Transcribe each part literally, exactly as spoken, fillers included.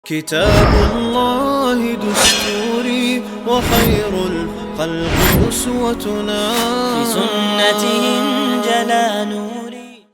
كتاب الله دستوري وخير الخلق أسوتنا. بسنته انجلى نوري.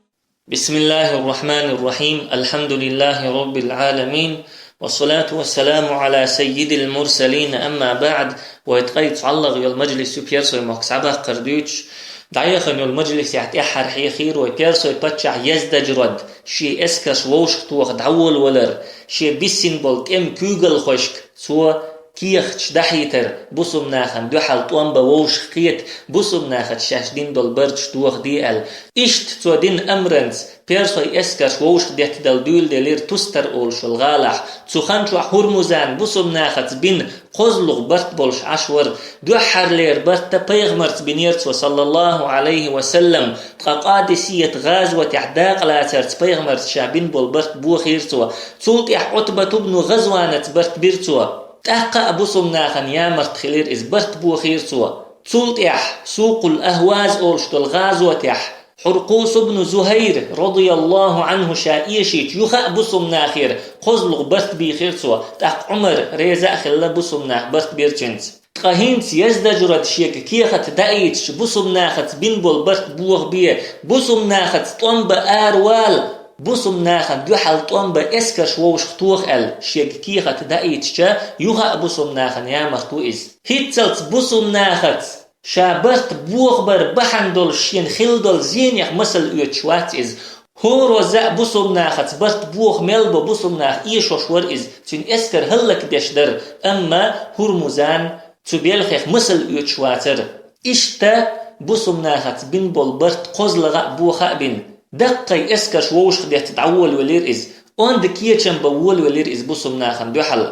بسم الله الرحمن الرحيم. الحمد لله رب العالمين. والصلاة والسلام على سيد المرسلين. أما بعد. Вай ткъаь цхьаллагӀа йолу мажлис ю персойн мохк схьабаккхар дуьйцуш. ДӀаяхана йолу мажлисехь тӀаьххьара хьехийра вай персойн паччахь Яздажрад шен эскарш вовшахтоха дӀаволавалар, шен биссина болу тӀеман куьйгалхошка цо кехаташ дахьийтар, бусулба нахана дуьхьал тӀом бан вовшахкхета, бусулба нахаца шаьш дина долу барташ тохаде аьлла. Иштта цо дина амранца персойн эскарш вовшахдеттадала дуьйладелира Тустар олуш йолу гӀалахь. Цу хан чохь Хурмузан бусулба нахаца бина кхозлагӀа барт болуш Ӏаш вара. Дуьххьарлера барт пайхамарца бинера цо, саллаллаху Ӏалайхи ва саллам, ткъа Къадисият гӀазотехь дакъалацарца пайхамарца ша бина болу барт бохийра цо. Цул тӀаьхьа Ӏутбат ибну ГӀазванаца барт бира цо. ТӀаккха а бусулба нахана ямарта хилира иза, барт бохийра цо. Цул тӀаьхьа Сукъул Ахваз олуш долу гӀазотехь Хьуркъус ибну Зухайр, радияллаху Ӏанху, ша эшийча юха а бусулба нахера кхозлагӀа барт бийхира цо, тӀаккха Ӏумар реза а хилла бусулба нах барт бира цуьнца. Ткъа хӀинца Яздажрад шега кехат даийтича бусулба нахаца бина болу барт бохабе, бусулба нахаца тӀом бан аравала, бусулба нахана дуьхьал тӀом бан эскарш вовшахтоха аьлла шега кехат даийтича, юха а бусулба нахана ямарта ву иза. ХӀинццалц бусулба нахаца ша барт бохабар бахьана долуш шена хилла долу зенех масал оьцуш вац иза. ХӀоразза а бусулба нахаца барт боха мел бо бусулба нах эшош вара иза, цуьнан эскар хӀаллакдеш дара, амма Хурмузан цу белхех масал оьцуш вацара. Иштта бусулба нахаца бина болу барт кхозлагӀа а, боха а бина, даккхий эскарш вовшахдетта дӀаволавелира иза, онда кечам бан волавелира иза бусулба нахана дуьхьал.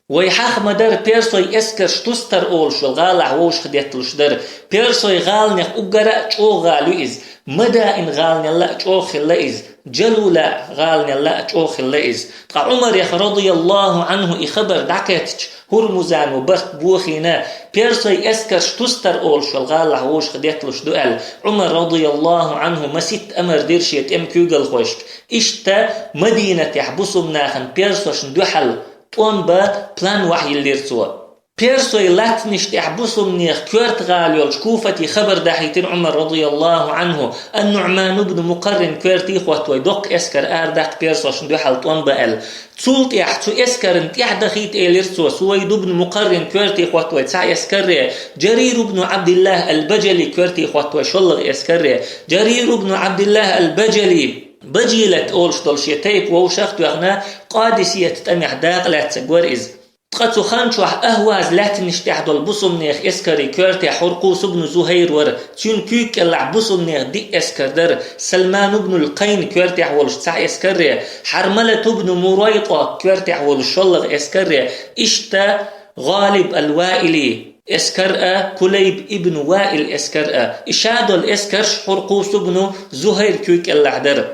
Вай хьаха ма-дарра, персойн эскарш Тустар олуш йолу гӀалахь вовшахдетталуш дара. Персойн гӀаланех уггара а чӀогӀа гӀала ю иза. Мадаин гӀаланелла а чӀогӀа хилла иза. Джалула гӀаланелла а чӀогӀа хилла иза. Ткъа Ӏумарех, радияллаху Ӏанху, и хабар дӀакхеттача, Хурмузано барт бохийна, персойн эскарш Тустар олуш йолу гӀалахь вовшахдетталуш ду аьлла, Ӏумар, радияллаху Ӏанху, маситта амар дира шен тӀеман куьйгалхошка. Иштта Мадинатехь бусулба нахана персошна дуьхьал тӀом бан план вахьйиллира цо. Персойн латтанаш тӀехь бусулбанех коьрта гӀала йолчу Куфате хабар дахьийтира Ӏумар, радияллаху Ӏанху, Ан-НуӀман ибн Мукъаррин коьрте хӀоттавой доккха эскар арадаккха персошна дуьхьал тӀом бан аьлла. Цул тӀаьхьа цу эскарна тӀаьхьа дахийта элира цо Сувайд ибн Мукъаррин коьрте хӀоттавой цхьа эскаре, Джарир ибн Ӏабдиллах ал-Баджали коьрте хӀоттавой шоллагӀа эскаре. Джарир ибн Ӏабдиллах ал-Баджали Бажилат олуш долу шен тайпа вовшах а тоьхна, Къадисият тӀамехь дакъа лаьцнарг вара иза. Ткъа цу хан чохь Ахваз лаьттанаш тӀехь долу бусулбанех эскарийн коьртехь Хьуркъус ибн Зухайр вара, цуьнан куьйга кӀелахь бусулбанех диъ эскар дара: Салман ибн ал-Къайн коьртехь волуш цхьа эскаре, Хьармалат ибн МурайтӀа коьртехь волуш шоллагӀа эскаре, иштта ГӀалиб ал-Ваили эскар а, Кулайб ибн Ваил эскар а. И ша долу эскарш Хьуркъус ибн Зухайр куьйга кӀелахь дара.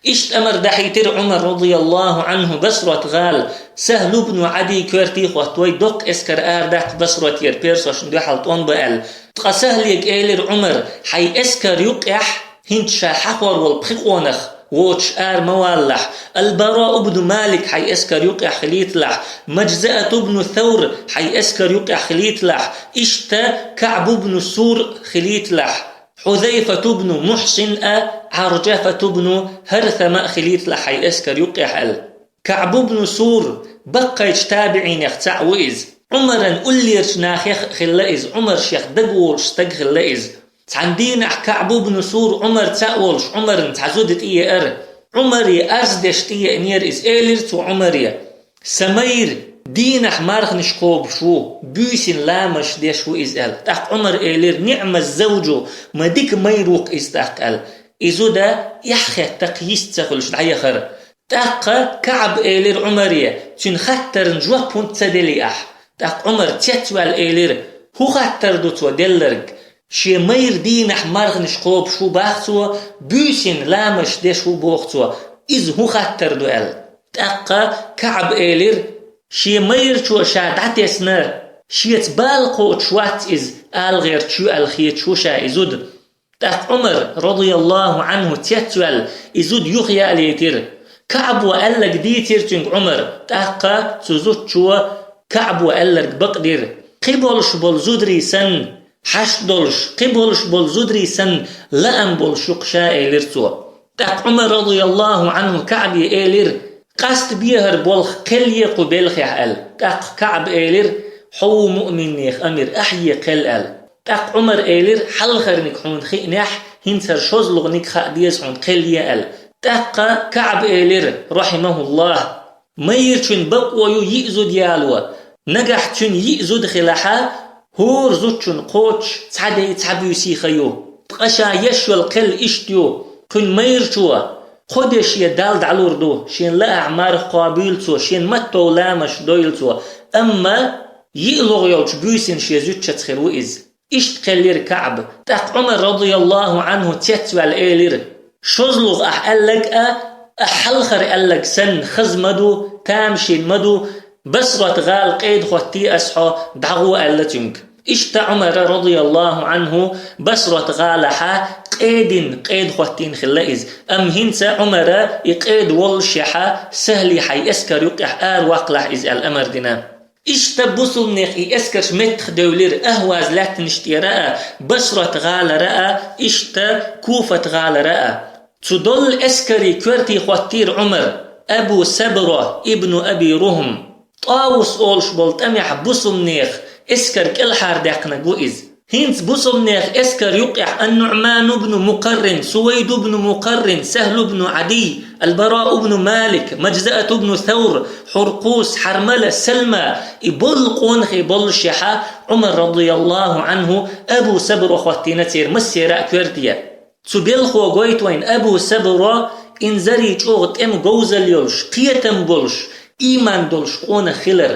Иштта амар дахьийтира Ӏумар, радияллаху Ӏанху, Басрат гӀала, Сахьл ибн Ӏади коьрте хӀоттавой доккха эскар арадаккха Басратера персошна дуьхьал тӀом бан аьлла. Ткъа Сахьлега элира Ӏумар: «Хьайн эскар юкъехь хӀинца ша хьахор волу пхи къонах воцуш ара ма валалахь. Ал-Бараъ ибн Малик хьайн эскар юкъехь хилийталахь, Мажзаат ибн Савр хьайн эскар юкъехь хилийталахь, иштта КаӀб ибн Сур хилийталахь». Хьузайфат ибн Мухьсин а, Ӏаржафат ибн ХӀарсама а хилийталахь хьайн эскар юкъехь аьлла. КаӀб ибн Сур баккхийчу табиӀинех цхьаъ ву иза. Ӏумаран уллерачу нахех а хилла иза, Ӏумар шех дагаволуш стаг хилла иза. Цхьана дийнахь КаӀб ибн Сур Ӏумарца а волуш, Ӏумарна цхьа зуда тӀееара. Ӏумаре арз деш тӀееанера иза, элира цо Ӏумаре: «Сан майра дийнахь марханаш кхобуш ву, буьйсанна ламазаш деш ву иза», — аьлла. ТӀаккха Ӏумара элира: «НиӀмаз завжу, ма дика майра ву-кх иза тӀаккха», — аьлла. И зуда эхь хетта-кх йист ца хуьлуш дӀаяхара. ТӀаккха КаӀба элира Ӏумаре, цуьнан хаттарна жоп хӀунда ца делли ахь? ТӀаккха Ӏумар цецваьлла элира: «ХӀун хаттар ду цо делларг? Шен майра дийнахь марханаш кхобуш ву бах цо, буьйсанна ламазаш деш ву боху цо. Иза хӀун хаттар ду?» — аьлла. ТӀаккха КаӀба элира: «Шен майрачо ша дӀатесна, шеца бала кхочуш вац иза, ала гӀерташ ю аьлла хеташ ву ша и зуда». ТӀаккха Ӏумар, радияллаху Ӏанху, цецваьлла, и зуда юхаяалийтира. КаӀбо аьлларг дийцира цуьнга Ӏумара, тӀаккха цу зудчо КаӀбо аьлларг бакъдира. Кхин болуш болу зударий санна, хьашт долуш, кхин болуш болу зударий санна, лаам болуш ю-кх ша, элира цо. ТӀаккха Ӏумар, радияллаху Ӏанху, КаӀбе элира: «Къастабехьара болх кхел е кху белхехь», – аьлла. ТӀаккха КаӀба элира: «Хьо ву муъминнех амир, ахьа е кхел», – аьлла. ТӀаккха Ӏумар элира: «Хьалхарниг хьуна хиънехь, хӀинца хӀара шозлагӀниг хаа деза хьуна, кхел е», – аьлла. ТӀаккха КаӀба элира, рахьимахуллахь: «Майрачун бакъо ю йиъ зуда яло. Нагахь цуьнан йиъ зуда хилахьа, хӀора зудчун кхочуш цхьа дей, цхьа буьйсий хан ю. Ткъа ша еш йолу кхел иштта ю: кхуьнан майрачо кхо де шен Далла дӀалур ду, шена лаахь марха кхобуьйла цо, шена маттов ламазаш дойла цо, амма йиълагӀа йолчу буьйсина шен зуьтчаца хир ву иза». Иштта кхеллира КаӀба. ТӀаккха Ӏумар, радияллаху Ӏанху, цецваьлла элира: «ШозлагӀа ахь аьлларг а, ахь хьалхара аьлларг санна, хаза ма ду, тамашийна ма ду, Басрат-гӀала къеда хӀоттае ас хьо, дӀагӀо», – аьлла цуьнга. Иштта Ӏумара, радияллаху Ӏанху, Басрат-гӀалахьа къедина, къеда хӀоттийна хилла иза. Амма хӀинца Ӏумара и къеда воллушехьа, СахӀле хьайн эскар юккъехь араваккхалахь иза аьлла амар дина. Иштта бусулнех и эскарш меттах девлира, Ахьваз лаьттанаш тӀера а, Басрат-гӀалара а, иштта Куфат-гӀалара а. Цу доллу эскарийн коьрте хӀоттийра Ӏумар Абу Сабра ибну Аби Рухм. ТӀаус олуш болу тӀамехь бусулнех эскар кӀелхьардаьккхинарг ву иза. ХӀинца бусулнех эскар юккъехь Ан-Нуъман ибн Мукъаррин, Сувайд ибн Мукъаррин, СахӀл ибн Ӏадий, Ал-Бараъ ибн Малик, Мажзаат ибн Савр, Хьуркъус, Хьармала, Салма, и боллу къонахий боллушехьа, Ӏумар, радияллаху Ӏанху, Абу Сабра хӀоттийна церан массеран а коьрте. Цу белхо гойту вайна Абу Сабра инзаре чӀогӀа тӀеман говзалла йолуш, кхетам болуш, ийман долуш къонах хилар.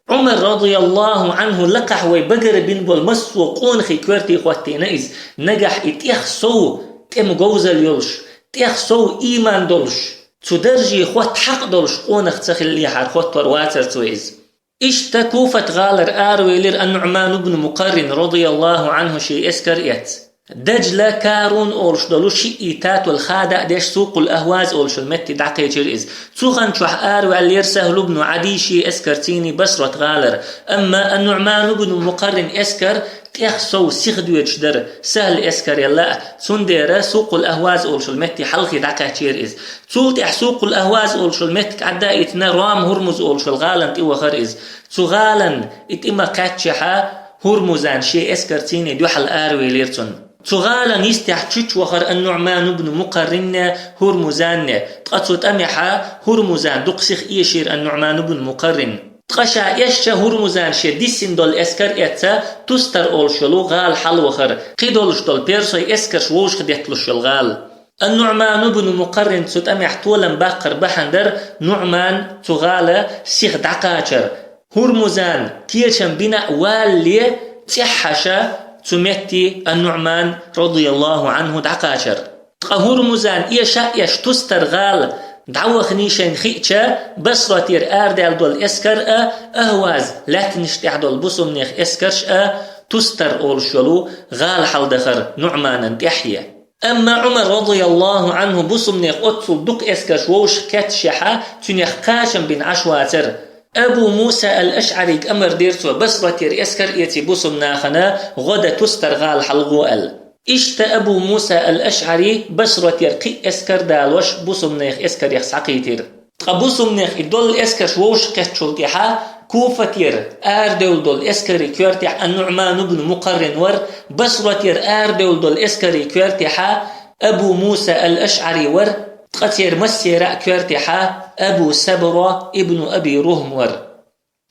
Ӏумар, радияллаху Ӏанху, лакхахь вай багара бина болу массо а къонахий коьрте хӀоттийна иза. Нагахь и тӀех сов тӀеман говзалла йолуш, тӀех сов ийман долуш, цу дарже хӀотта хьакъ долуш къонах ца хиллехьара, хӀоттор вацара цо иза. Иштта Куфат-гӀалара аравелира Ан-Нуъман ибн Мукъаррин, радияллаху Ӏанху, шен эскар а эцна. Дажла Карун олуш долу шиъ татол хада а деш, Сукъул-Ахваз олуш йолу метте дӀакхечира иза. Цу хан чохь араваьллера СахӀл ибн Ӏадий шен эскарций Басрат-гӀалара. Амма Ан-Нуъман ибн Мукъаррин эскар тӀех сов сиха доьдуш дара, СахӀлан эскарел а, цундела Сукъул-Ахваз олуш йолу метте хьалхе дӀакхаьчира иза. Цул тӀаьхьа Сукъул-Ахваз олуш йолу меттиг Ӏадда а йитина, Ром-Хурмуз олуш йолу гӀалана тӀе вахара иза. Цу гӀалан и тӀе ма кхаьччехьа, Хурмузан шен эскарций дуьхьал аравелира цунна. Цу гӀалан йистехь чучувахара Ан-Нуъман ибн Мукъарринна, Хурмузанна, ткъа цу тӀамехьа Хурмузан дукха сиха эшийра Ан-Нуъман ибн Мукъаррин. Ткъа ша эшча, Хурмузан шен диссина долу эскар а эцна, Тустар олуш йолу гӀала хьалавахара, кхидолуш долу персойн эскарш вовшахдетталуш йолу гӀала. Ан-Нуъман ибн Мукъаррин цу тӀамехь толам баккхар бахьана дара Нуъман цу гӀала сиха дӀакхачар. Хурмузан кечам бина а валале, цӀеххьаша цу метте Ан-Нуъман, радияллаху Ӏанху, дӀакхачар. Ткъа Хурмузан эша а эшна Тустар-гӀала дӀаваханий шайна хиъча, Басратера арадаьлла долу эскар а, Ахваз лаьттанаш тӀехь долу бусулнех эскарш а Тустар олуш йолу гӀала хьаладахара Нуъманан тӀаьхье. Амма Ӏумар, радияллаху Ӏанху, бусулнех оццул дукха эскарш вовшах кхетташехьа, цуьнех кхачам бина Ӏаш вацара. Абу Муса ал-АшӀарийга амар дира цо: «Басратера эскар а эций бусулнахана, гӀо дан Тустар-гӀала хьалагӀо», – аьлла. Иштта Абу Муса ал-АшӀарий Басратера кхин а эскар а далош, бусулнех эскарех схьакхийтира. Ткъа бусулнех и доллу эскарш вовшахкхеттачул тӀаьхьа Куфатера арадевлла долу эскарийн коьртехь Ан-Нуъман ибн Мукъаррин вара, Басратера арадевлла долу эскарийн коьртехьа Абу Муса ал-АшӀарий вара, ткъа церан массеран а коьртехьа Абу Сабра ибн Аби Рухм вара.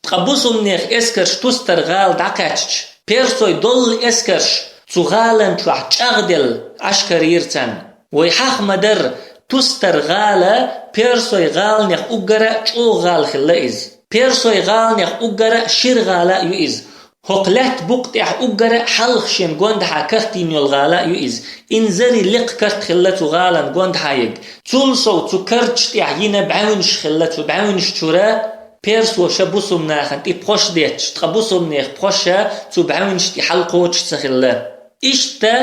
Ткъа бусулнех эскарш Тустар-гӀала дӀакхаьчча, персойн доллу эскарш цу гӀалан чохь чӀагӀделла Ӏаш карийра царна. Вай хьаха ма-дарра, Тустар-гӀала персойн гӀаланех уггара а чӀогӀа гӀала хилла иза. Персойн гӀаланех уггара а шира гӀала а ю иза. ХӀокху лаьттан букъа тӀехь уггара а хьалха шен гондахьа кахтийна йолу гӀала а ю иза. Инзаре лекха карт хилла цу гӀалан гондахьа ерг. Цул сов цу карташ тӀехь йина бӀаьвнаш хилла, цу бӀаьвнаш чуьра персоша бусулнахана тӀе пхьош детташ, ткъа бусулнех пхьоша цу бӀаьвнаш тӀе хьалакхочуш ца хилла. Иштта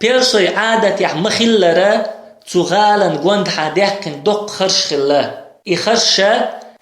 персойн Ӏадатехь ма-хиллара, цу гӀалан гондахьа даьккхина доккха харш хилла. И харш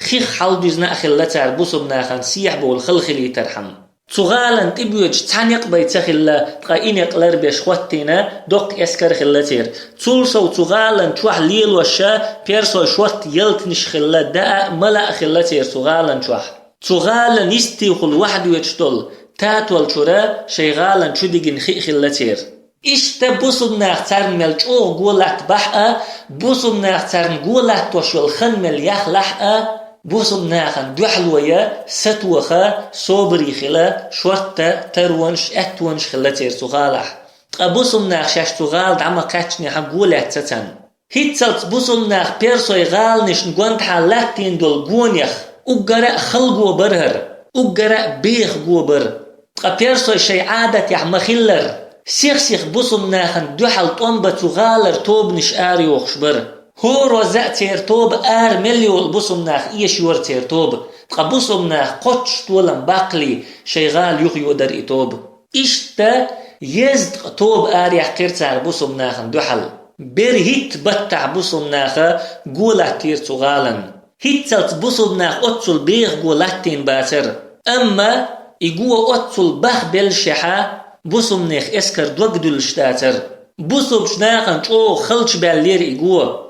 хих хьалдуьзна а хилла цара бусулба нахана сехьа бовла хала хилийтархьама. Цу гӀалана тӀебоьдуш цхьа некъ бай ца хилла, ткъа и некъ ларбеш хӀоттийна доккха эскар хилла церан. Цул сов цу гӀалана чохь лелош персой шортта ялтанаш хилла, даа а, мала а хилла церан цу гӀалана чохь. Цу гӀалана йистехула вахьа доьдуш долу татол чура шайн гӀалана чу дигина хи а хилла церан. Иштта бусулба нах царна мел чӀогӀа го латтабахь а, бусулба нах царна го латтош йолу хан мел яхлахь а, бусулба нахана дуьхьало ян, сатоха, собаре хила шортта таронаш, аьттонаш хилла церан цу гӀалахь. Ткъа бусулба нах шаьш цу гӀала дӀа ма кхаьчнехь а го лаьцна царна. ХӀинццалц бусулба нах персой гӀаланашна гонаха латтийна долу гонех уггара а хала го бара хӀара, уггара а беха го бара. Ткъа персой шайн Ӏадатехь ма-хиллара, сих-сиха бусулба нахана дуьхьал тӀом бан цу гӀалара тобанаш арайохуш бара. ХӀоразза а церан тоба ара мел йолу бусулба нах эшайора церан тоба, ткъа бусулба нах кхоччуш толам баккхале шайн гӀала юхайодара и тоба. Иштта езткъа тоба араяьккхира цара бусулба нахана дуьхьал. БерхӀитта баттахь бусулба наха го латтийра цу гӀалана. ХӀинццалц бусулба нах оццул беха го латтийна бацара. Амма и го оццул бахбеллашехь а, бусулба нехан эскар дог дуьллуш дацара. Бусулбачу нахана чӀогӀа халчабаьллера и го.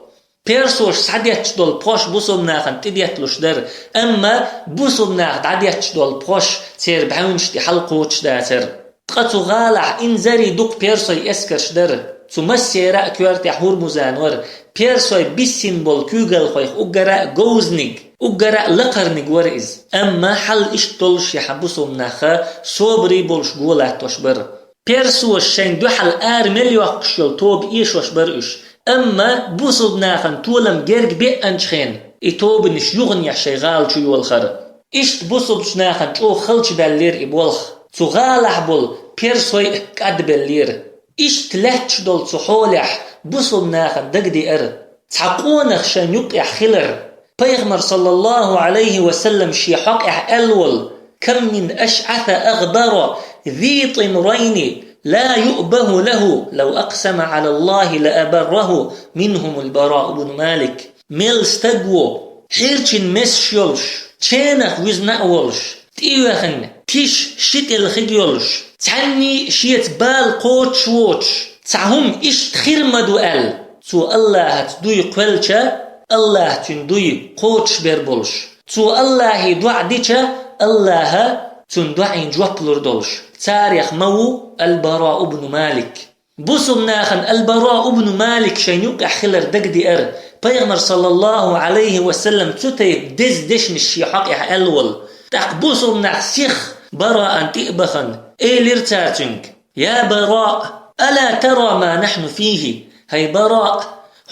Персоша схьадетташ долу пхьош бусулба нахана тӀедетталуш дара, амма бусулба наха дӀадетташ долу пхьош церан бӀаьвнаш тӀе хьалакхочуш дацара. Ткъа цу гӀалахь инзаре дукха персой эскарш дара. Цу массеран а коьртехь ХӀурмузан вара. Персой биссина болу куьйгалхойх уггара а говзаниг, уггара а лакхарниг вара иза. Амма хьал иштта доллушехь а бусулба нах собаре болуш го латтош бара. Персоша шайна дуьхьал ара мел йоккхуш йолу тоба эшош бара уьш. Амма бусулба нахана толам герга беанчу хенахь, и тобанаш юханехь шайн гӀала чу йолахара. Иштта бусулбачу нахана чӀогӀа халчабаьллера и болх. Цу гӀалахь болу персой а кӀадбеллера. Иштта лаьтташ долу цу хьолехь бусулба нахана дагадеара цхьа къонах шайна юккъехь хилар. Пайхамар, саллаллаху Ӏалайхи ва саллам, шен хьокъехь аьлла волу: «Кам мин ашӀаса агъбара зи тӀимрайни ла юъбаху лаху, лав акъсама Ӏала Аллахи ла абарраху, минхумул Бараъ ибн Малик». Мел стаг ву, хьирчин месаш йолуш, ченах вуьзна а волуш, тӀеоьхна, тиша ши тӀелхиг йолуш, цхьанний шеца бала кхочуш воцуш, цхьа хӀума иштта хир ма ду аьлла, цо Аллахьаца дуй кхоьллича, Аллахьа цуьнан дуй кхочушбер болуш, цо Аллахье доӀа дича, Аллахьа цуьнан доӀийн жоп лур долуш, царех ма ву Аль-Бараъ ибн Малик. Бусулба нахана Аль-Бараъ ибн Малик шайна юккъехь хилар дагадеара. Пайхамар, саллаллаху Ӏалайхи ва саллам, цу тайпа деза дешнаш шен хьокъехь аьлла волу. ТӀаккха бусулба нах сих Бараъан тӀе а бахана, элира цара цуьнга: «Я Бараъ, ала тара ма нахьну фихи?» ХӀай Бараъ,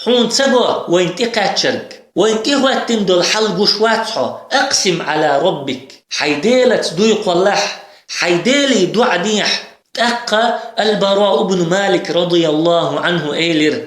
хьуна ца го вайна тӀекхаьчнарг? Вайна тӀехӀоьттина долу хьал гуш вац хьо? Акъсим Ӏала Раббик. Хьайн Делаца дуй кхоллахь, хьайн Деле доӀа дехьа. ТӀаккха Аль-Бараъ ибн Малик, радияллаху Ӏанху, элира: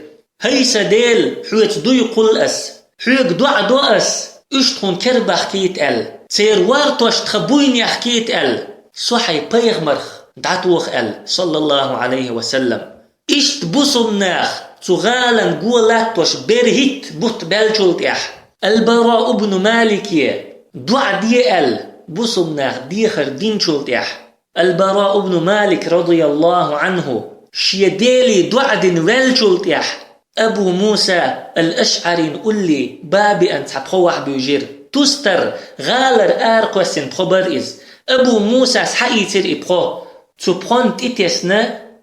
«ХӀай сан Дела, хьоьца дуй кхуллу ас, хьоьга доӀа до ас, уьш тхуна кербахкийта аьлла, церан вартош тхан буйнехкийта аьлла, со хьайн пайхамарх дӀатоха аьлла, саллаллаху Ӏалайхи ва саллам». Иштта бусулба нах цу гӀалана го латтош берхӀитта бутт баьллачул тӀаьхьа, Аль-Бараъ ибн Малике доӀа де аьлла, бусулба нах дехар динчул тӀаьхьа, Аль-Бараъ ибн Малик, радияллаху Ӏанху, шен Деле доӀа дина ваьллачул тӀаьхьа, Абу Муса Аль-АшӀарин улле Бабиан цхьа пхо вахьа буьйжира. Тустар гӀалара аракхоьссина пхо бара иза. Абу Мусас схьаийцира и пхо. Цу пхонна тӀетесна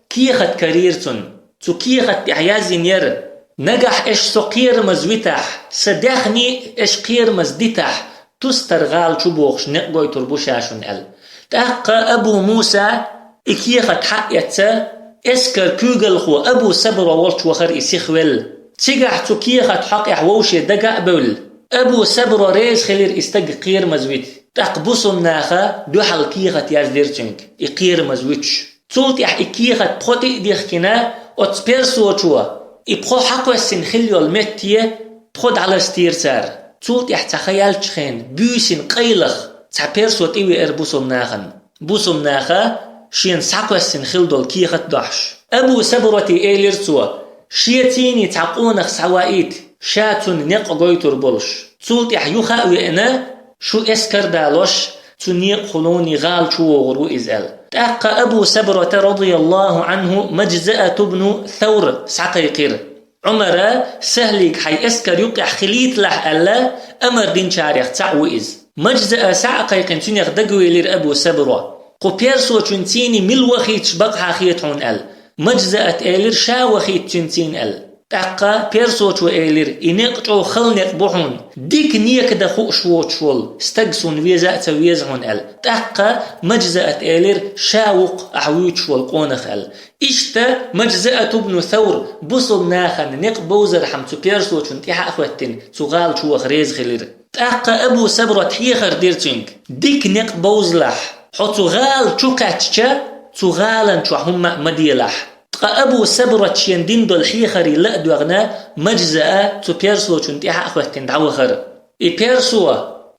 кехат карийра цунна. Цу кехат тӀехь яздина яра: «Нагахь аша со кхерамаза витахь, сан даьхни аша кхерамаза дитахь, тустар гӀала чу бохуш некъ гойтур бу ша шуна», аьлла. ТӀаккха Абу Муса и кехат хьаэцна, эскар куьйгалхо Абу Сабра волчу вахара и сихвелла. Цигахь цу кехат хьокъехь вовше дага а бевлла, Абу Сабра реза хилира и стаг кхерамаза вита. ТӀаккха бусулба наха дуьхьал кехат яздира цуьнга, и кхерамаза вуьтуш. Цул тӀаьхьа и кехат пхо тӀе а дихкина, оцу персочо и пхо хьакхоьссина хилла йолу метте пхо дӀаластийра цара. Цул тӀаьхьа цхьа хан яьллачу хенахь буьйсанна къайлаха цхьа персо тӀевеара бусулба нахана. Бусулба наха шена схьакхоьссина хилла долу кехат дохьуш. Абу Сабрате элира цо: «Шеца цхьаьний цхьа къонах схьаваийта, ша цунна некъ гойтур болуш. Цул тӀаьхьа юха а веана, шу эскар а далош, цу некъахула гӀала чу вогӀур ву иза аьлла. ТӀаккха Абу Сабрата, радияллаху Ӏанху, Мажзаат ибн Савр схьакхайкхира. Ӏумара Сахьлига хьайн эскар юккъехь хилийталахь аьлла, амар динчарех цхьаъ ву иза. Мажзаа схьа а кхайкхина, цуьнех дагавелира Абу Сабро. Кху персочуьнций мила вахийташ бакъахьа хета хьуна аьлла. Мажзаат элира, ша вахийта цуьнций аьлла. ТӀаккха персочо элира, и некъ чӀогӀа хала некъ бу хьуна, дика нека дан хууш воцуш волу стаг суна веза а ца веза хьуна аьлла. ТӀаккха Мажзаат элира, ша ву-кх ахь вуьйцуш волу къонах аьлла. Иштта Мажзаат ибн Савр бусалба нахана некъ бовзархьама цу персочунна тӀаьхьа а хӀоьттина, цу гӀала чу ваха реза хилира. ТӀаккха Абу Сабрат хьехар дира цуьнга: «Дика некъ бовзалахь, хьо цу гӀала чу кхаьчча, цу гӀалан чохь хӀумма а ма делахь». Ткъа Абу Сабрат шена дина долу хьехарий ла а доьгӀна, Мажзаа цу персочунна тӀаьхьа а хӀоьттина дӀавахара. И персо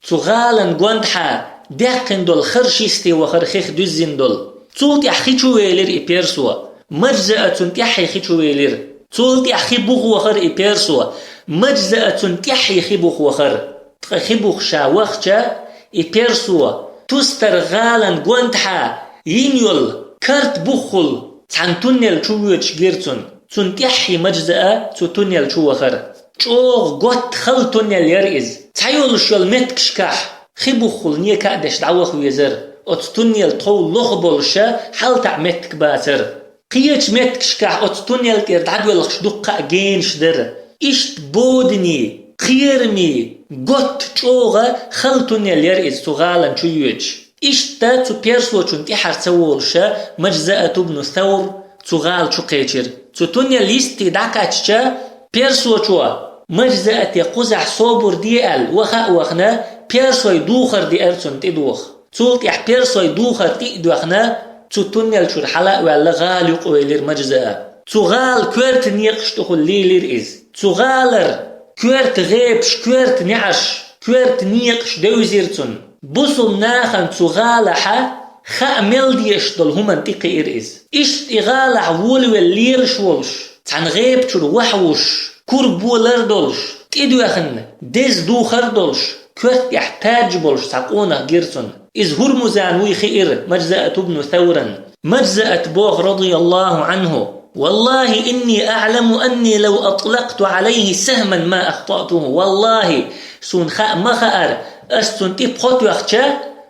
цу гӀалан гондахьа даьккхина долу харш йисте вахара, хих дуьззина долу. Цул тӀаьхьа хи чу велира и персо. Мажзаа цунна тӀаьххье хи чу велира. Цул тӀаьхьа хи буха вахара и персо. Мажзаа цунна тӀаьххье хи буха вахара. Ткъа хи буха ша вахча, и персо Тустар гӀалан гондахьа йина йолу карт буххул цхьана туннел чу воьдуш гира цунна. Цунна тӀаьххье Мажзаа цу туннел чу вахара. ЧӀогӀа готта хала туннел яра иза. Цхьайолуш йолу меттигашкахь хи буххул нека а деш дӀаваха везара. Оцу туннел тхов лоха болуша хьалтаӀа меттиг бацара. Кхечу меттигашкахь оцу туннел тӀера дӀабоьлхуш дуккха а генаш дара. Иштта боданийн, кхерамийн готта чӀогӀа хала туннел яра иза цу гӀалан чу йоьдуш. Иштта цу персочунна тӀаьхьара ца волуша Мажзаат ибн Савр цу гӀала чу кхечира. Цу туннел йисте дӀакхаьчча, персочо Мажзаате кхузахь собар де аьлла, ваха а вахана, персой духар деара цунна тӀедоха. Цул тӀаьхьа персой духар тӀе а доьхна, цу туннел чуьра хьала а ваьлла, гӀала юкъавелира Мажзаа. Цу гӀала коьрта некъаш тӀехула лелийра иза. Цу гӀалара коьрта гӀепаш, коьрта неӀарш, коьрта некъаш девзира цунна. Бусалба нахана цу гӀалахьа хаа мел дезаш долу хӀуманна тӀекхиира иза. Иштта и гӀалахь волавелла лелаш волуш, цхьана гӀепа чуьра вахьвуш, кура болар а долуш, тӀедоьхна деза духар а долуш, коьрта тӀехь таьржа болуш цхьа къонах гира цунна. Иза Хурмузан вуй хиира Мажзаат ибн Савран. Мажзаат боху, радияллаху Ӏанху: «Валлахи, инни аӀламу анни лав атлакъту Ӏалайхи сахман ма ахтаътуху». Валлахи, суна хаа ма хаара, ас цунна тӀе пхо тоьхча,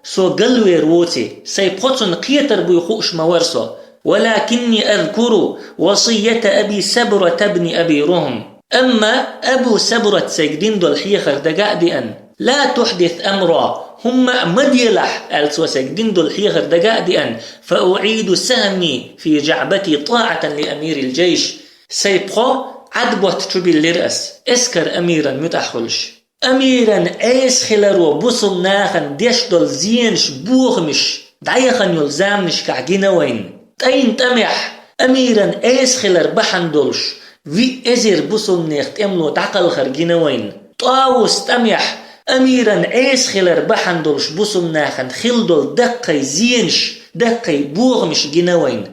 со галвер воций, сайн пхо цунна кхетар буй хууш ма вара со. «Валакинни азкуру васийята Аби Сабрата бни Аби Рухм». Амма Абу Сабрат сайга дина долу хьехар дага а деана: «Ла тухьдис амра, хӀумма а ма делахь», аьлла цо сайга дина долу хьехар дага а деана: «Фа уӀиду сахми фи жаӀбати таӀатан ли амирил джайш». Сайн пхо Ӏад готта чу биллира ас, эскар амиран муьтӀахь хуьлуш. Амиран Ӏеса хиларо бусалба нахана деш долу зенаш, бохамаш дӀаяхана йолу заманашкахь гина вайна. ТӀайн тӀамехь амиран Ӏеса хилар бахьана долуш, виъ эзар бусалбанех тӀемало дӀакхалхар гина вайна. ТӀовус тӀамехь амиран Ӏеса хилар бахьана долуш бусалба нахана хилла долу даккхий зенаш, даккхий бохамаш гина вайна.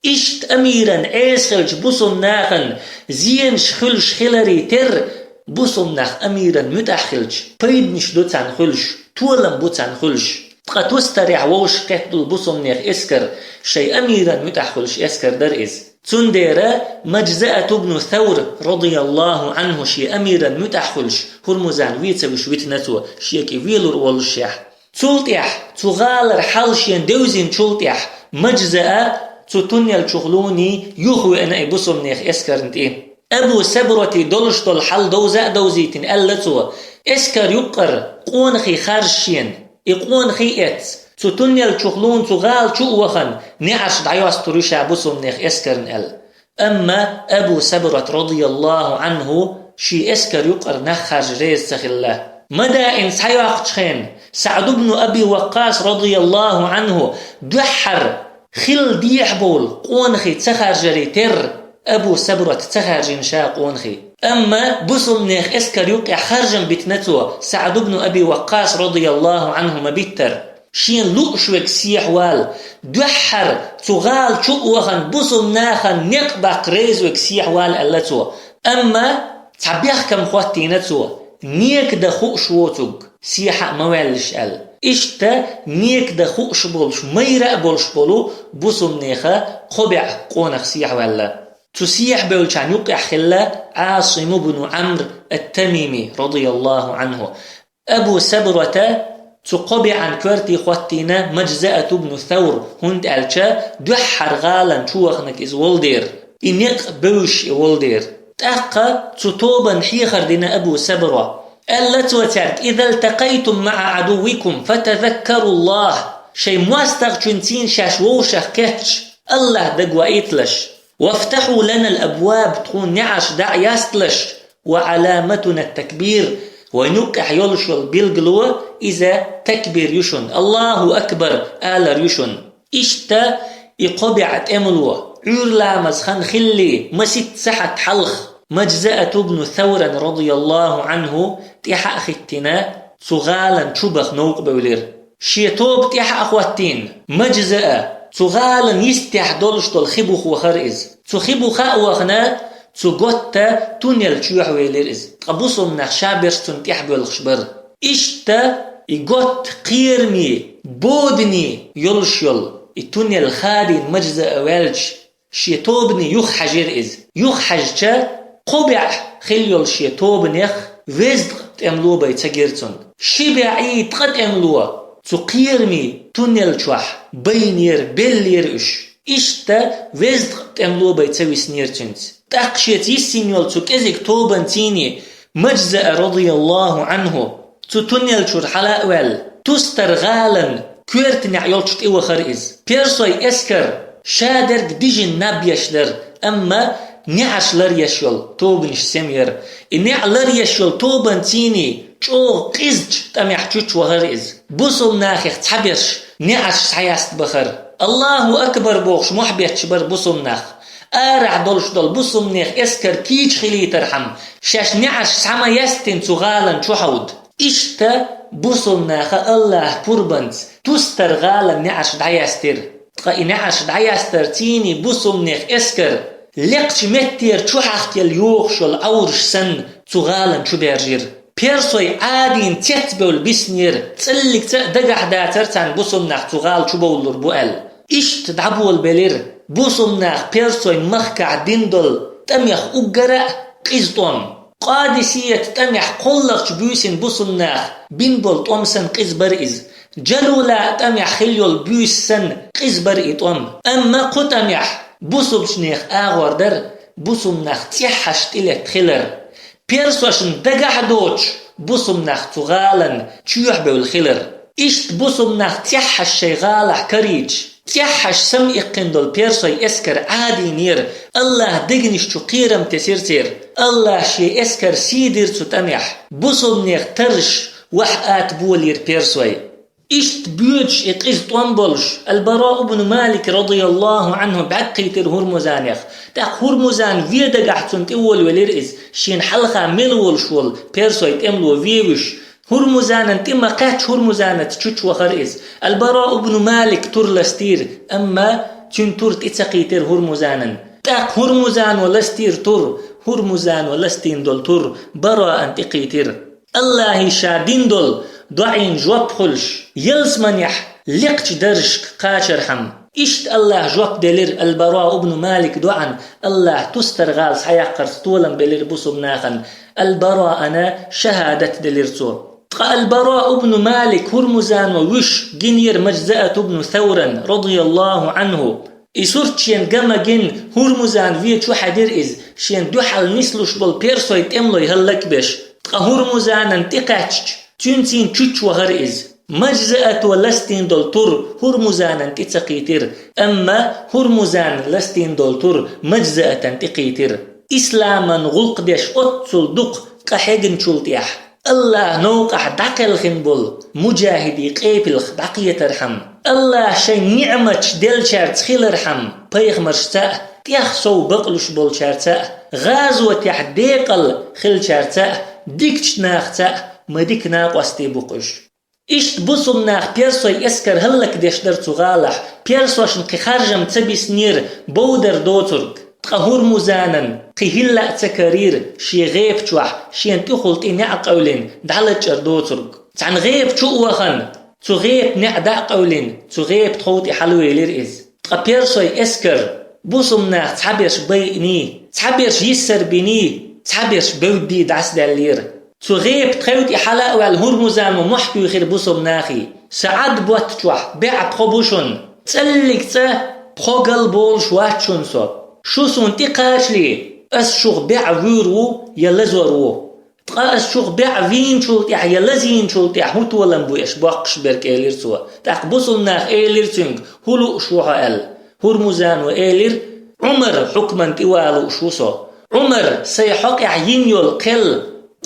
Иштта амиран Ӏеса хилча бусалба нахана зенаш хуьлуш хиларе терра, бусалба нах амиран муьтӀахь хилча, пайданаш ду царна хуьлуш, толам бу царна хуьлуш. Ткъа тустарехь вовшах кхетта долу бусалбанех эскар шайн амиран муьтӀахь хуьлуш эскар дара иза. Цундела Мажзаат ибн Савр, радияллаху Ӏанху, шен амиран муьтӀахь хуьлуш, Хурмузан вен ца вуьш витина цо, шега и велур воллушехь. Цул тӀаьхьа, цу гӀалара хьал шена девзинчул тӀаьхьа, Мажзаа цу туннел чухула юхавеана и бусалбанех эскарна тӀе. Абу Сабрати долуш долу хьал довза а довзийтина аьлла цо: «Эскар юккъара къонахий харжа шена, и къонахий эцна, цу туннел чухула цу гӀала чу а вахана, неӀарш дӀайостур ю ша бусалбанех эскарна», аьлла. Амма Абу Сабрат, радияллаху Ӏанху, шен эскар юккъара нах харжа реза ца хилла. Мадаин схьайоккхучу хенахь, СаӀд ибн Аби Ваккъас, радияллаху Ӏанху, дуьххьара хилла дехьа бовла къонахий ца харжаре терра, Абу Сабрат ца хаьржина ша къонахий. Амма бусалбанех эскар юккъехь харжам битина цо, СаӀд ибн Аби Ваккъас, радияллаху Ӏанху, ма-биттара. Шена лууш верг сехьавала, дуьххьара цу гӀала чу а вахана бусалба нахана некъ баккха реза верг сехьавала, аьлла цо. Амма Цхьа бехкам хӀоттийна цо, нека дан хууш воцург сехьа а ма ваьллаш аьлла. Иштта нека дан хууш болуш, майра а болуш болу бусумнеха кхо бӀе къонах сехьаваьлла. Цу сехьабевллачарна юккъехь хилла Ӏасим ибн Ӏамр ат-Тамими, радияллаху Ӏанху. Абу Сабрата цу кхо бӀенна коьрте хӀоттийна Мажзаат ибн Савр, хӀунда аьлча дуьххьара гӀалана чу ваханарг иза волу дера, и некъ бевзаш и волу дера. ТӀаккха цу тобанна хьехар дина Абу Сабра. Аьлла цо цаьрга: «Иза лтакъайтум маӀа Ӏадуввикум, фатазаккаруллах». Шайн мостагӀчуьнций шаьш вовшах кхетча, АллахӀ дагавоуьйталаш. «Вафтахьу лана ал-абваб», тхуна неӀарш дӀа а ясталаш. «Ва Ӏаламатуна ат-такбир», вайн юккъехь йолуш йолу билгало, иза такбир ю шуна, «Аллаху акбар» алар ю шуна. Иштта и кхо бӀе тӀемало, Ӏуьйра ламаз хан хиллий, масийтта сахьт хьалха, Мажзаат ибн Савран, радияллаху Ӏанху, тӀаьхьа а хӀиттина, цу гӀалана чу баха новкъа бевлира. Шен тоба тӀаьхьа а хӀоттийна, Мажзаа цу гӀалана йистехь долуш долу хи буха вахара иза. Цу хи буха а вахана, цу готта туннел чоьхьа велира иза. Ткъа бусулба нах ша берш цунна тӀаьхьа боьлхуш бара. Иштта и готта кхераме, бодане йолуш йолу и туннел хадийна Мажзаа ваьлча, шен тобане юхахьаьжира иза. Юхахьаьжча, кхо бӀе хилла йолу шен тобанех везткъа тӀемало бай ца гира цунна. Ши бӀеи ткъа тӀемало цу кхераме туннел чохь байнера, беллера уьш. Иштта везткъа тӀемало бай ца виснера цуьнца. ТӀаккха шеца йиссина йолу цу кӀезиг тобанций Мажзаа, радияллаху Ӏанху, цу туннел чуьра хьала а ваьлла, Тустар гӀалан коьрта неӀ йолчу тӀе вахара иза. Персой эскар ша дерг дижина наб еш дара, амма неӀарш лар еш йолу тобанаш сема яра. И неӀ лар еш йолу тобанций чӀогӀа къизачу тӀамехь чучу вахара иза. Бусулба нахех цхьаберш неӀарш схьаяста бахара. «Аллаху акбар» бохуш мохь бетташ бара бусулба нах. Арахь долуш долу бусулба нехан эскар кийча хилийтархьама, шаьш неӀарш схьа ма ястина цу гӀалана чу хьовда. Иштта бусулба наха АллахӀан пурбанца Тустар гӀалан неӀарш дӀаяьстира. Ткъа и неӀарш дӀаяьстарций бусулба нехан эскар лекхачу меттера чу хьахкаелла йогӀуш йолу Ӏовраш санна цу гӀалана чу баьржира. Персой Ӏадийна цецбевлла биснера, цӀаллигца а дагахь дацара царна бусулба нах цу гӀала чу бовлур бу аьлла. Иштта дӀаболабелира бусулба наха персой махкахь дина долу тӀамех уггара а къиза тӀом. Къадисият тӀамехь кхоллакхчу буьйсина бусулба наха бина болу тӀом санна къиза бара иза. Джалула тӀамехь хилла йолу буьйса санна къиза бара и тӀом. Амма кху тӀамехь бусулбачу нехан агӀор дара бусулба нах цӀеххьаш тӀелетта хилар. Персошна дагахь а доцуш, бусулба нах цу гӀалана чоьхьабевлла хилар. Иштта бусулба нах цӀеххьаш шайн гӀалахь карийча, цӀеххьаш самаиккхина долу персой эскар Ӏадийнера, АллахӀан дегнаш чу кхерам тесира церан. АллахӀа шен эскар сий дира цу тӀамехь. Бусулба нехан тарраш ваха атта болийра персой. Иштта боьдуш и къиза тӀом болуш, Аль-Бараъ ибн Малик, радияллаху Ӏанху, бӀаьрг кхийтира ХӀурмузанех. ТӀаккха ХӀурмузан вен дагахь цунна тӀе волавелира иза, шена хьалха мел волуш волу персой тӀемало вен вуьйш. ХӀурмузанан тӀе ма кхаьчча, ХӀурмузанаца чучу вахара иза. Аль-Бараъ ибн Малик тур ластийра, амма цуьнан тур тӀе ца кхийтира ХӀурмузанан. ТӀаккха ХӀурмузано ластийра тур, ХӀурмузано ластийна долу тур Бараъан тӀе кхийтира. АллахӀе ша дина долу доӀийн жоп хуьлуш, ялсаманехь лекхачу даржашка кхачархьама. Иштта АллахӀа жоп делира Аль-Бараъ ибн Малик доӀан, АллахӀа Тустар гӀала схьаяккхарца толам белира бусулба нахана, Аль-Бараъана шахӀадат делира цо. Ткъа Аль-Бараъ ибн Малик ХӀурмузано вуьйш гинера Мажзаат ибн Савран, радияллаху Ӏанху. И сурт шена ган ма гина, ХӀурмузан вен чу хьаьдира иза, шена дуьхьал нислуш болу персой тӀемалой хӀаллакбеш. Ткъа ХӀурмузанан тӀе кхаьчча, цуьнций чучу вахара иза. Мажзаато ластийна долу тур ХӀурмузанан тӀе ца кхийтира, амма ХӀурмузана ластийна долу тур Мажзаатан тӀе кхийтира. Исламан гӀуллакх деш оццул дукха къа хьегначул тӀехь, АллахӀан новкъахь дӀакхелхина болу муджахӀидийн къепалх дӀакхетархьама, АллахӀа шайн ниӀматаш деллачаьрца хилархьама, пайхамаршца а, тӀех сов бакълуш болчаьрца а, гӀазотехь декъал хилчаьрца а, дикачу нахаца а ма дика накъостий бу-кх уьш. Иштта бусулба нах персой эскар хӀаллакдеш дара цу гӀалахь, персошна кхин харжам ца биснера бовдар доцург. Ткъа Хурмузанан кхин хӀилла а ца карийра шен гӀепа чохь шена тӀехула тӀе неӀ къевлина дӀалачкъар доцург. Цхьана гӀепа чу а вахана, цу гӀепан неӀ дӀа а къевлина, цу гӀепан тхов тӀе хьалавелира иза. Ткъа персой эскар бусулба нах цхьаберш байъиний, цхьаберш йиссар биний, цхьаберш бевддий дӀасадаьллера. Цу гӀепан тхов тӀе хьала а ваьлла, Хурмузан мохь туьйхира бусулба нахе: «Сан Ӏад-ботта чохь бӀе пхо бу шуна. ЦӀаллиг цӀа пхо гал болуш вац шуна со. Шу суна тӀекхачале, ас шух бӀе вуьйр ву я лазор ву. Ткъа ас шух бӀе вийначул тӀаьхьа я лазийначул тӀаьхьа хӀун толам бу аш боккхуш берг?» — элира цо. ТӀаккха бусулба наха элира цуьнга: «ХӀун лууш ву хьо?» — аьлла. Хурмузано элира: «Ӏумар хьукман тӀе ван лууш ву со. Ӏумар сайн хьокъехь йина йолу кхел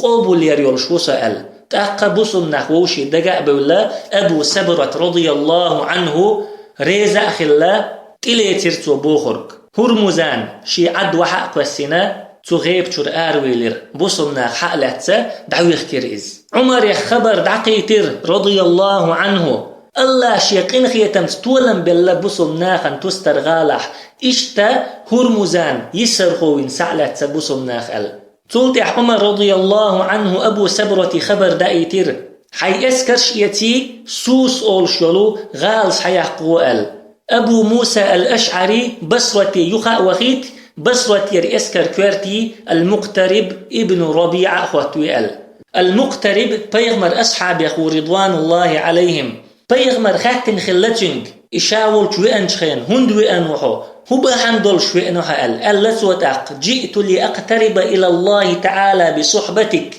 къобулъяр йолуш ву со», — аьлла. ТӀаккха бусулба нах вовшийн дага а бевлла, Абу Сабрат, радияллаху Ӏанху, реза а хилла, тӀелецира цо бохург. Хурмузан шен Ӏад вахьа а кхоьссина, цу гӀепа чуьра аравелира, бусулба наха хьа а лаьцна, дӀавихкира иза. Ӏумарех хабар дӀакхийтира, радияллаху Ӏанху, Аллах шен къинхетамца толам белла бусулба нахана Тустар-гӀалахь, иштта Хурмузан йиссархо вина схьа а лаьцна бусулба наха аьлла. Цул тӀаьхьа Ӏумар, радияллаху Ӏанху, Абу Сабрате хабар даийтира: «Хьайн эскарш а эций, Сус олуш йолу гӀала схьаяккха гӀо», — аьлла. Абу Муса ал-АшӀари Басрате юха а вахийта, Басратера эскар коьртий Ал-Мукътариб ибн РабиӀа а хӀоттаве аьлла. Ал-Мукътариб пайхамар асхьабех ву, ридвануллахи Ӏалайхим. Пайхамар хаьттина хилла цуьнга: «И ша волчу веанчу хенахь хӀунда веана ву хьо? ХӀун бахьана долуш веана ву хьо?» — аьлла. Аьлла цо тӀаккха: «Джиъту ли актариба илаллахи таӀала би сухьбатик».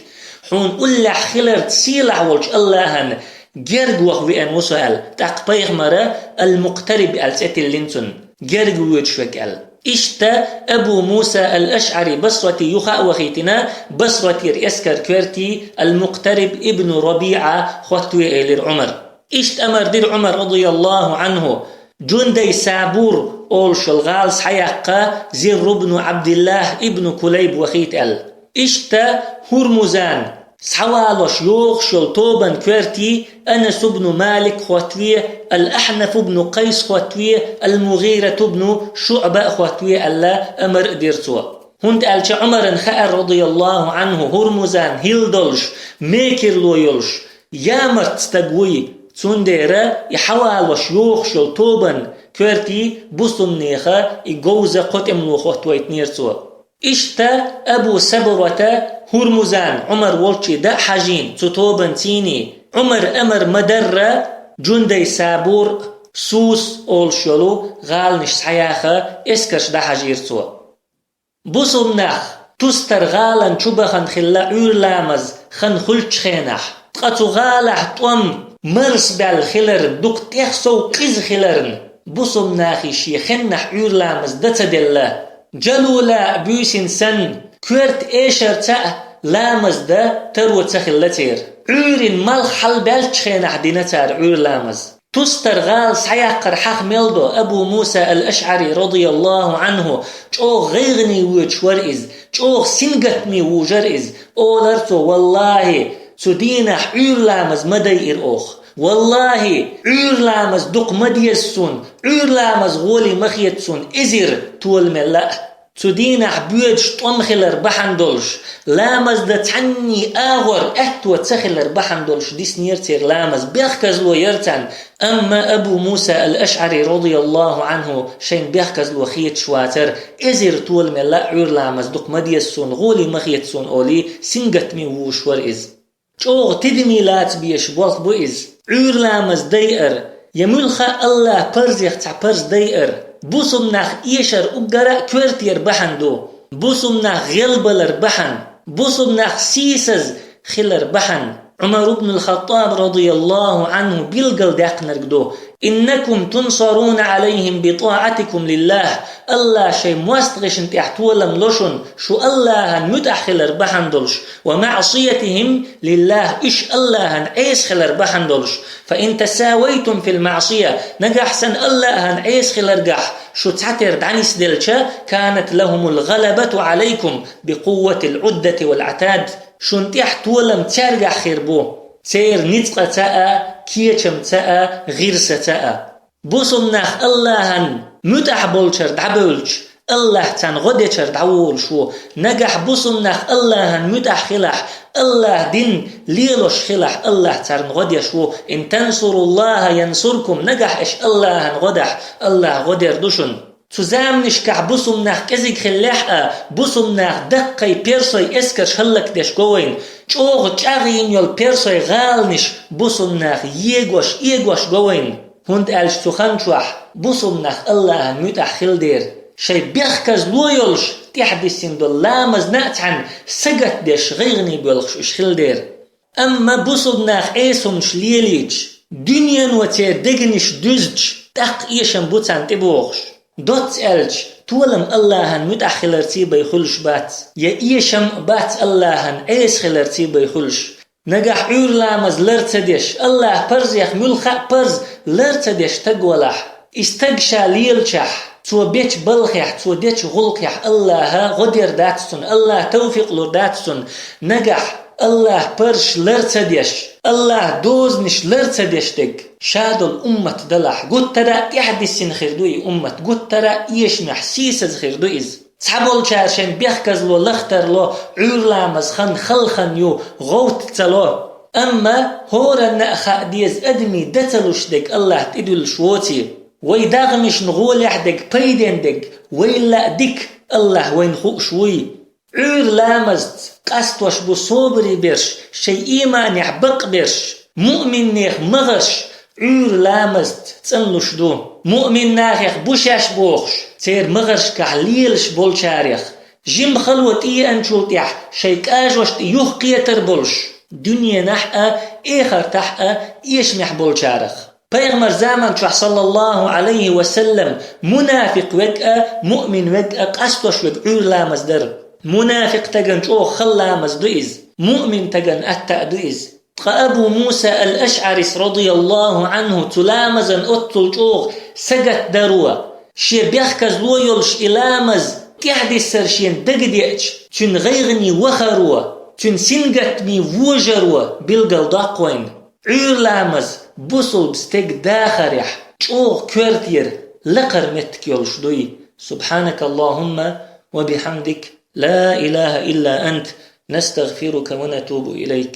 Хьуна уллехь хиларца сийлахь волчу Аллахьан герга ваха веана ву со аьлла. ТӀаккха пайхамара Ал-Мукътариб аьлла цӀе тиллина цунна, герга воьдуш верг аьлла. Иштта Абу Муса ал-АшӀари Басрате юха а вахийтина, Басратера эскар коьртий Ал-Мукътариб ибн РабиӀа хӀоттаве элира Ӏумар. Иштта амар дира Ӏумар, радияллаху Ӏанху, Джундай Сабур олуш йолу гӀала схьаяккха Зирр ибн Ӏабдиллах ибн Кулайб вахийта аьлла. Иштта Хурмузан схьавалош йохуш йолу тобанан коьртий Анас ибн Малик хӀоттаве, Ал-Ахьнаф ибн Къайс хӀоттаве, Ал-МугӀират ибн ШуӀба а хӀоттаве аьлла, амар а дира цо. ХӀунда аьлча Ӏумарна хаьара, радияллаху Ӏанху, Хурмузан хӀилла долуш, мекарло йолуш, ямарт стаг вуй, цундела и схьавалош йохуш йолу тобанан коьртий бусулба нехан и говза кхо тӀемало хӀоттавайтинера цо. Иштта Абу Сабрата Хурмузан Ӏумар волчче дӀа а хьажийна цу тобанан цӀийне, Ӏумаран амар ма-дарра, Джундай Сабур, Сус олуш йолу гӀаланаш схьаяха эскарш дӀахьажийра цо. Бусулба нах Тустар-гӀалана чу бахана хилла Ӏуьйра ламаз хан хуьлучу хенахь, ткъа цу гӀалахь тӀом марсабаьлла хиларна, дукха тӀех сов къиза хиларна, бусулба нахе шен хеннахь Ӏуьйра ламаз дан ца делла. Джалула а буьйсина санна, коьрта эшарца а ламаз дан таро ца хилла церан. Ӏуьйрин малх хьалабаьллачу хенахь дина цара Ӏуьйра ламаз. Тустар-гӀала схьаяккхар хьаха мел до Абу Муса ал-АшӀари, радияллаху Ӏанху, чӀогӀа гӀайгӀане воьдуш вара иза, чӀогӀа сингаттаме вужара иза. Олара цо: «ВаллахӀи, цу дийнахь Ӏуьйра ламаз ма дайира оха. ВаллахӀи, Ӏуьйра ламаз дукха ма деза суна, Ӏуьйра ламаз гӀоле ма хета суна, эзар толамелла а. Цу дийнахь боьдуш тӀом хилар бахьана долуш, ламаз дан цхьанний агӀор аьтто ца хилар бахьана долуш диснера церан ламаз, бехказло яра царна». Амма Абу Муса ал-АшӀари, радияллаху Ӏанху, шайна бехказло хеташ вацара, эзар толамелла а Ӏуьйра ламаз дукха ма деза суна, гӀоле ма хета суна олий, сингаттаме вужуш вара иза. ЧӀогӀа тидаме лаца безаш болх бу иза. Ӏуьйра ламаз дайар, я муьлхха а Аллахьан парзех цхьа парз дайар, бусулба нах эшар уггара а коьртера бахьана ду, бусулба нах гӀелбалар бахьана, бусулба нах сийсаза хилар бахьана. Ӏумар ибн ал-ХаттӀаб, радияллаху Ӏанху, билгалдаьккхинарг ду: «Иннакум тунсаруна Ӏалайхим би тӀаӀатикум лиллахӀ». Аллахь шайн мостагӀашна тӀехь толам ло шуна, шу Аллахьан муьтӀахь хилар бахьана долуш, «ва маӀсиятихим лиллахӀ», уьш Аллахьан Ӏеса хилар бахьана долуш. «Фа ин тасавайтум фил маӀсия», нагахь санна Аллахьан Ӏеса хиларгахь шу цхьатера дӀанисделча, «канат лахумул гӀалабату Ӏалайкум би къувватил Ӏуддати вал Ӏатад». Шуна тӀехь толам цаьргахь хир бу, церан ницкъаца а, кечамца а, гӀирсаца а. Бусулба нах Аллахьан муьтӀахь болчара дӀабевлча, Аллахь царна гӀо дечара дӀаволуш ву. Нагахь бусулба нах Аллахьан муьтӀахь хилахь, Аллахьан дин лелош хилахь, Аллахь царна гӀо деш ву. «Ин тансуруллаха янсуркум», нагахь аша Аллахьан гӀо дахь, Аллахь гӀо дер ду шуна. Цу заманашкахь бусулба нах кӀезиг хиллехь а, бусулба нах даккхий персий эскарш хӀаллакдеш го вайна, чӀогӀа чӀагӀйина йолу персий гӀаланаш бусулба нах егош, эгош го вайна. ХӀунда аьлча цу хан чохь бусулба нах Аллахьан муьтӀахь хилла дера, шайн бехказло йолуш, тӀаьхьадисина долу ламазна а цхьаьна сагатдеш, гӀайгӀане боьлхуш уьш хилла дера. Амма бусулба нах Ӏеса хӀуманаш лелийча, дуьнено церан дегнаш дуьзча, тӀаккха эшам бу царна тӀебогӀуш. Доцца аьлча, толам Аллахьан муьтӀахь хиларций бен хуьлуш бац, я эшам а бац Аллахьан Ӏеса хиларций бен хуьлуш. Нагахь Ӏуьйра ламаз лар ца деш, Аллахьан парзех муьлхха а парз лар ца деш стаг валахь, и стаг ша лелачохь, цо бечу балхехь, цо дечу гӀуллакхехь Аллахьа гӀо дер дац цунна, Аллахьа тавфикъ лур дац цунна. Нагахь Аллахьан парзаш лар ца деш, Аллахьан дозанаш лар ца деш дерг, ша долу уммат далахь, гуттара а тӀаьхьадисина хир ду и уммат, гуттара а эшамехь сийсаза хир ду иза. Цхьаболчара шайн бехказло лахтарло, Ӏуьйра ламазан хан хала хан ю, гӀовтта ца ло. Амма хӀоранна а хаа деза, адамийн дан ца луш дерг Аллахь тӀедуьллуш воций. Вай дегнашна гӀолехь дерг, пайденна дерг вайл а дика Аллахь вайна хууш вуй. Ӏуьйра ламазца къастош бу собаре берш, шайн ийманехь бакъберш, муъминех магӀарш, Ӏуьйра ламазца цӀанлуш ду. Муъмин нахех бу шаьш бохуш, церан магӀаршкахь лелаш болчарех, жимма хало тӀееанчул тӀаьхьа шайн кӀажошна тӀе юхакхетар болуш, дуьненахь а, эхартахь а эшамехь болчарах. Пайхамаран заман чохь, саллаллаху Ӏалайхи ва саллам, мунафикъ верг а, муъмин верг а къастош верг Ӏуьйра ламаз дара. Мунафикъ стагана чӀогӀа хала ламаз ду иза, муъмин стагана атта а ду иза. Ткъа Абу Муса ал-АшӀарис, радияллаху Ӏанху, цу ламазан оццул чӀогӀа сагатдаро, шен бехказло йолуш и ламаз тӀаьхьадиссар шена дагадеача, цуьнан гӀайгӀане вахаро, цуьнан сингаттаме вожаро билгалдоккху вайна. Ӏуьйра ламаз бусулба стеган дахарехь чӀогӀа коьртера лакхара меттиг йолуш дуй. سبحانك اللهم وبحمدك، لا إله إلا أنت، نستغفرك ونتوب إليك.